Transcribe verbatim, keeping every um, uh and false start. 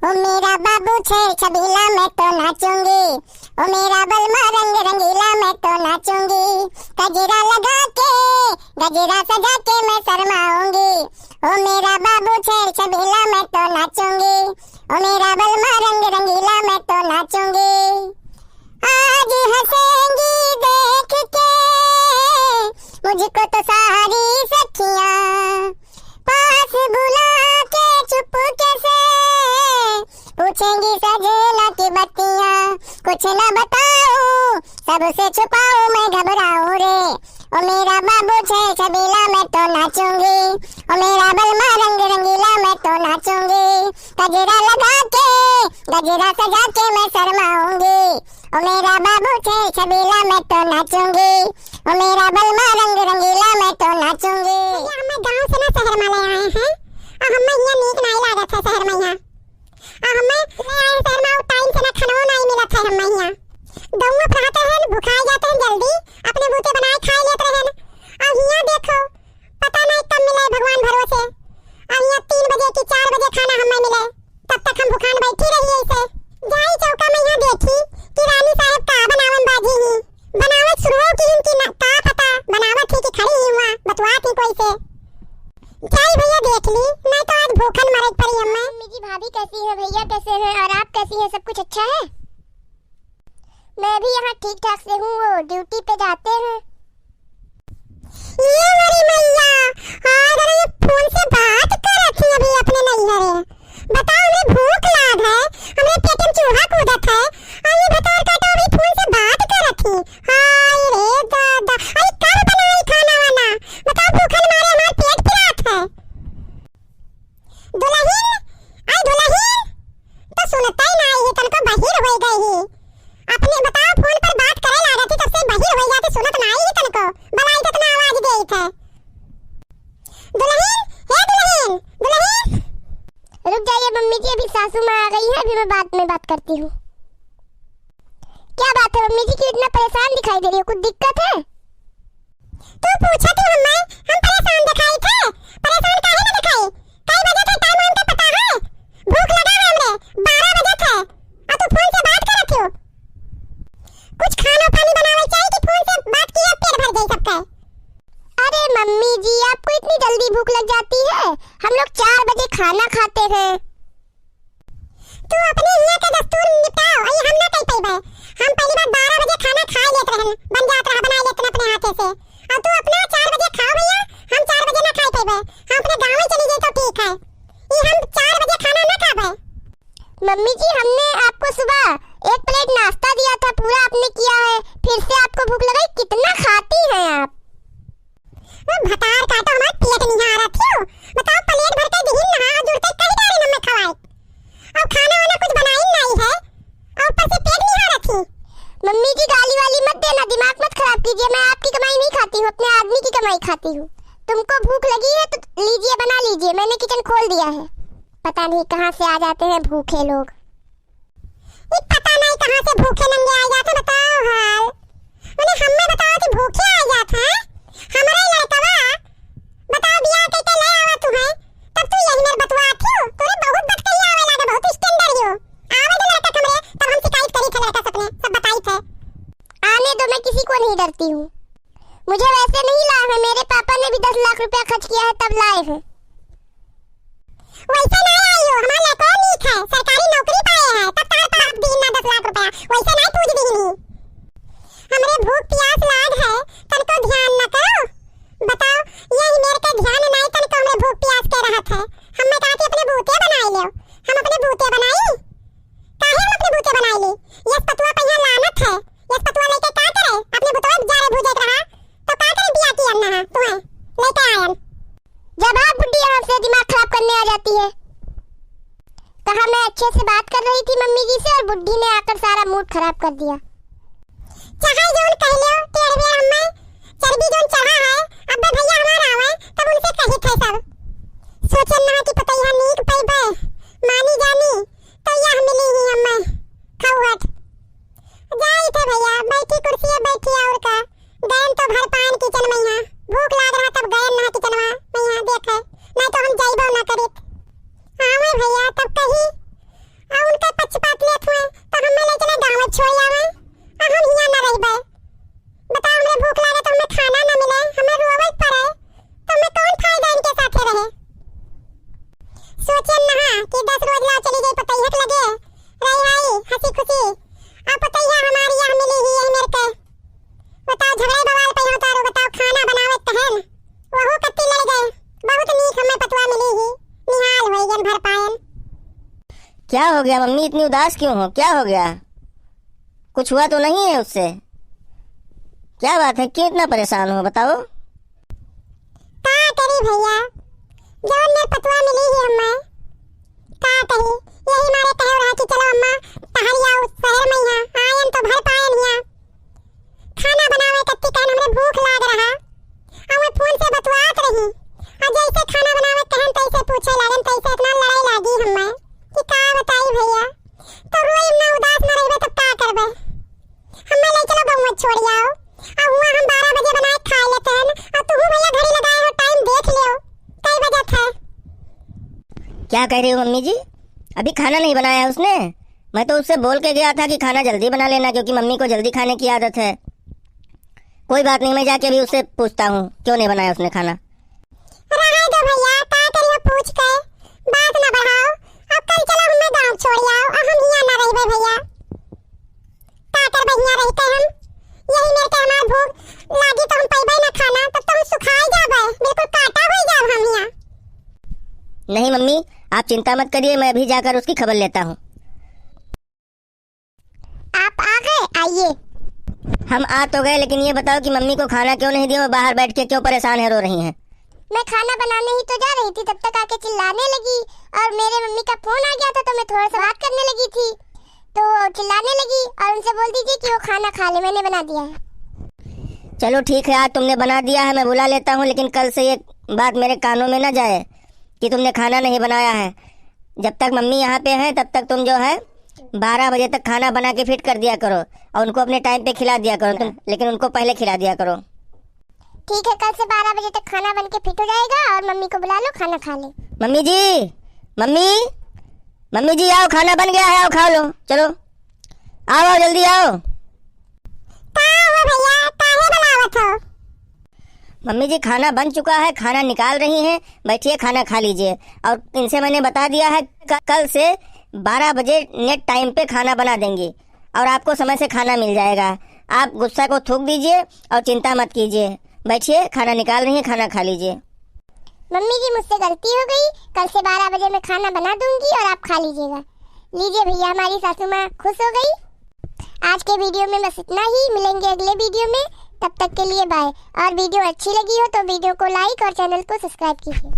ओ मेरा बाबू छेर छबीला, मैं तो नाचूंगी। ओ मेरा बलमा रंग रंगीला, मैं तो नाचूंगी। गजरा लगा के, गजरा सजा के मैं शर्माऊंगी। ओ मेरा बाबू छेर छबीला, मैं तो नाचूंगी। ओ मेरा बलमा रंग रंगीला, मैं तो नाचूंगी। आज हंसेंगी देख के मुझको तो सारी सखियां, पास बुला के चुपके से पूछेंगी सजना की बतियां। कुछ ना बताऊं, सबसे छुपाऊं, मैं घबराऊं रे। ओ मेरा बाबू छेर छबीला, मैं तो नाचूंगी। ओ मेरा बलमा रंग रंगीला, मैं तो नाचूंगी। गजरा लगा के, गजरा सजा के मैं शर्माऊंगी। ओ मेरा बाबू छेर छबीला, मैं तो नाचूंगी। ओ मेरा बलमा रंग रंगीला, मैं तो नाचूंगी। भैया, हमें गांव से ना शहर में ले आए हैं, और हमें यहाँ नीक नाई लागत है शहर में यहाँ। और हमें ले आए शहर में, टाइम से ना खानो नाई मिलत है हमें यहाँ। गौवा पे रहते हैं, भुखाई जाते हैं जल्दी, अपने बूते बनाए खाए लेते हैं। और यहाँ देखो, पता नहीं कब मिले भगवान भरोसे। अब यहाँ तीन बजे की चार बजे खाना हमें मिले, तब तक हम भुखान बैठी रही ऐसे। जाई चौका में यहाँ देखी कि रानी साहब का बनावन बाजी ही। बनावत शुरू हो कि इनकी न, का पता बनावत ही कि खड़ी ही हुआ, बतुआत ही कोई से। जाई भैया देख ली, नहीं तो आज भूखन मरे के पड़ी हमें। मम्मी जी, भाभी कैसी हैं, भैया कैसे हैं और आप कैसी हैं, सब कुछ अच्छा है? मैं भी यहाँ ठीक ठाक से हूँ, वो ड्यूटी पे जाते हैं। ये मोरी मैया, आज ये फोन से बात करत ही अभी अपने नैहरे। बताओ, हमरे भूख लाग है, हमरे पेट में चूहा कूदत है, और ये भतार काटा अभी फोन से बात करत ही। हाय रे दादा, अरे कब बनाई खाना वाना? बताओ, भूखन मारे हमार पेट पिरात है। दुलहिन, आई दुलहिन, तो सुनतै नाई ही, तनको बहिर होइ गई ही। अपने बताओ, फोन पर बात करे लागत ही, तब से बहिर होइ जाती, सुनत नाई ही तनको। बलाई तो इतना आवाज देत है। दुलहिन, हे दुलहिन, दुलहिन। रुक जाइए मम्मी जी, अभी सासू माँ आ गई है, अभी मैं बाद में बात करती हूँ। क्या बात है मम्मी जी, क्यों इतना परेशान दिखाई दे रही हो? कुछ दिक्कत है? तू पूछा तू हमें, हम परेशान दिखाई थे? परेशान काहे ना दिखाई? कई बजे थे टाइम हमके पता है? भूख लगा है हमरे, बारह बजे थे, और तू फोन से बात करत हो। कुछ खाना पानी बनावे चाहिए कि फोन से बात किया पेट भर जाए सबका। अरे मम्मी जी, आपको इतनी जल्दी भूख लग जाती है? हम लोग चार बजे खाना खाते हैं। तू अपने हियाँ के दस्तूर निपटाओ, अई हम ना कई पइबे। हम पहली बात बारह बजे खाना खाए लेत रहन, बन जात रहा, बनाए लेत रहन अपने हाथे से। और तू अपना चार बजे खाओ भैया, हम चार बजे ना खाए पइबे। हम अपने गाँव चली जाए तो ठीक है। ई हम चार बजे खाना ना खाबे। मम्मी जी, हमने आपको सुबह एक प्लेट नाश्ता दिया था, पूरा आपने किया है, फिर से आपको भूख लग गई, कितना खाती हैं आप? वो भतार काटो, हमार पेट निहारत हो। बताओ, प्लेट भर के दिहिन नहा जुड़ते कहीं डारे नमक खवाए। और खाना वाना कुछ बनाई नहीं है, और ऊपर से पेट निहारत ही। मम्मी जी, गाली वाली मत देना, दिमाग मत खराब कीजिए। मैं आपकी कमाई नहीं खाती हूँ, अपने आदमी की कमाई खाती हूँ। तुमको भूख लगी है तो लीजिए, बना लीजिए, मैंने किचन खोल दिया है। पता नहीं कहाँ से आ जाते हैं भूखे लोग। ई पता नहीं कहाँ से भूखे नंगे आ जात है, बताओ हाल। मने हम्मे बताओ कि भूखे आ जात है? हमरे लड़कवा, बताओ, बियाह कइके ले आवा तू है, तब तू यही मेर बतुआत हो। तोरे बहुत बतकही आवे लागे, बहुत standard हो। आवे दे लड़का हमरे, तब हम शिकायत करी थे लड़का से अपने, सब बताई थे। आने दो, मैं किसी को नहीं डरती हूँ। मुझे वैसे नहीं लाए हैं, मेरे पापा ने भी दस लाख रुपया खर्च किया है तब लाए हैं। वैसे ना आई हो, हमार लड़का नीक है, सरकारी नौकरी पाए है, तब तार पाप दीन ना दस लाख रुपया, वैसे ना पूज दीन ही। हमरे भूख प्यास लाग है, तनको ध्यान न करो। बताओ, यही मेर के ध्यान नहीं, तनको हमरे भूख प्यास के रहत है। हम मैं कहा कि अपने बूते बनाई लेव, हम अपने बूते बनाई, काहे हम अपने बूते बनाई ली? यस पतुआ पहिया लानत है, यस पतुआ लेके का करे? अपने बुतवा जा रे भूजे के रहा, तो का करे बिया की अन्ना है, तुम्हें लेके आयन। जब आप बुढ़ी यहाँ से दिमाग खराब करने आ जाती है। कहा मैं अच्छे से बात कर रही थी मम्मी जी से और बुढ़ी ने आकर सारा मूड खराब कर दिया। चाहे जौन कह लो, टेढ़ बेढ़ हमें चर्बी जौन चढ़ा है, अब्बे भैया हमारा आवे, तब उनसे कही थे सब। सोचन ना कि पतैया नीक पैबे, मानी जानी, तो यह मिली ही हमें खौहट। जाई थे भैया, बैठी कुर्सी है, बैठी और का। गयन तो भर पान किचन में यहाँ, भूख लाग रहा तब गयन ना किचन में यहाँ देखे, नहीं तो हम जाइबो ना करित। हाँ मैं भैया तब कही, क्या हो गया मम्मी, इतनी उदास क्यों हो? क्या हो गया? कुछ हुआ तो नहीं है उससे? क्या बात है, क्यों इतना परेशान हो, बताओ। का करी भइया, जौन में पतवा मिली ही हम्मे, का कही, यही मारे कहे रहा कि चलो अम्मा, टहल आओ शहर में, यहाँ आयन तो भर पायन यहाँ। खाना बनावे कत्ती कहन हमरे भूख लाग रहा। आ मैं फोन से बतवात रही। आ जैसे खाना बनावे कहन तैसे पूछे लागन, तैसे इतना लड़ाई लागी हम्मे कि का बताई भइया। तो रोई ना उदास ना रहबे तब का करबे? हम्मे ले चलो गौवा छोड़ आओ। आ हुआ हम बारह बजे बनाए खा लेते हैं। आ तू भइया घड़ी लगाए हो, टाइम देख लियो। कई बजे थे? क्या कह रही हो मम्मी जी? अभी खाना नहीं बनाया है उसने? मैं तो उससे बोल के गया था कि खाना जल्दी बना लेना, क्योंकि मम्मी को जल्दी खाने की आदत है। कोई बात नहीं, मैं जाके अभी उससे पूछता हूँ, क्यों नहीं बनाया उसने खाना। रहे दो भइया, का करियो पूछ के, बात ना बढ़ाओ। अब कल चलो हमें गाँव छोड़ आओ, अब हम हियाँ ना रहबे भइया। का करबे हियाँ रह के हम? यही मेर के हमार भूख लागी तो हम पइबे ना खाना, तब तो हम सुखाई जाबे, बिल्कुल काटा हो जाब हम हियाँ। नहीं मम्मी, आप चिंता मत करिए, मैं अभी जाकर उसकी खबर लेता हूँ। आप आ गए, आइए। हम आ तो गए, लेकिन ये बताओ कि मम्मी को खाना क्यों नहीं दिया, वो बाहर बैठ के क्यों परेशान है, रो रही हैं? मैं खाना बनाने ही तो जा रही थी, तब तक आके चिल्लाने लगी और मेरे मम्मी का फोन आ गया था, तो मैं थोड़ा सा बात करने लगी थी, तो चिल्लाने लगी और उनसे बोल दीजिए कि वो खाना खा ले, मैंने बना दिया है। चलो ठीक है, आज तुमने बना दिया है, मैं बुला लेता हूँ, लेकिन कल से ये बात मेरे कानों में ना जाए कि तुमने खाना नहीं बनाया है। जब तक मम्मी यहाँ पे हैं, तब तक तुम जो है बारह बजे तक खाना बना के फिट कर दिया करो और उनको अपने टाइम पे खिला दिया करो तुम, लेकिन उनको पहले खिला दिया करो। ठीक है, कल से बारह बजे तक खाना बन के फिट हो जाएगा और मम्मी को बुला लो, खाना खा ले। मम्मी जी, मम्मी, मम्मी जी आओ, खाना बन गया है, आओ खा लो, चलो आओ, आओ जल्दी आओ। का हो भइया, काहे बुलावत हो? मम्मी जी, खाना बन चुका है, खाना निकाल रही हैं, बैठिए, खाना खा लीजिए। और इनसे मैंने बता दिया है, क-, कल से बारह बजे नेट टाइम पे खाना बना देंगी और आपको समय से खाना मिल जाएगा। आप गुस्सा को थूक दीजिए और चिंता मत कीजिए। बैठिए, खाना निकाल रही हैं, खाना खा लीजिए। मम्मी जी, मुझसे गलती हो गई, कल से बारह बजे मैं खाना बना दूंगी और आप खा लीजिएगा। लीजिए भइया, हमारी सासू माँ खुश हो गई। आज के वीडियो में बस इतना ही, मिलेंगे अगले वीडियो में, तब तक के लिए बाय। और वीडियो अच्छी लगी हो तो वीडियो को लाइक और चैनल को सब्सक्राइब कीजिए।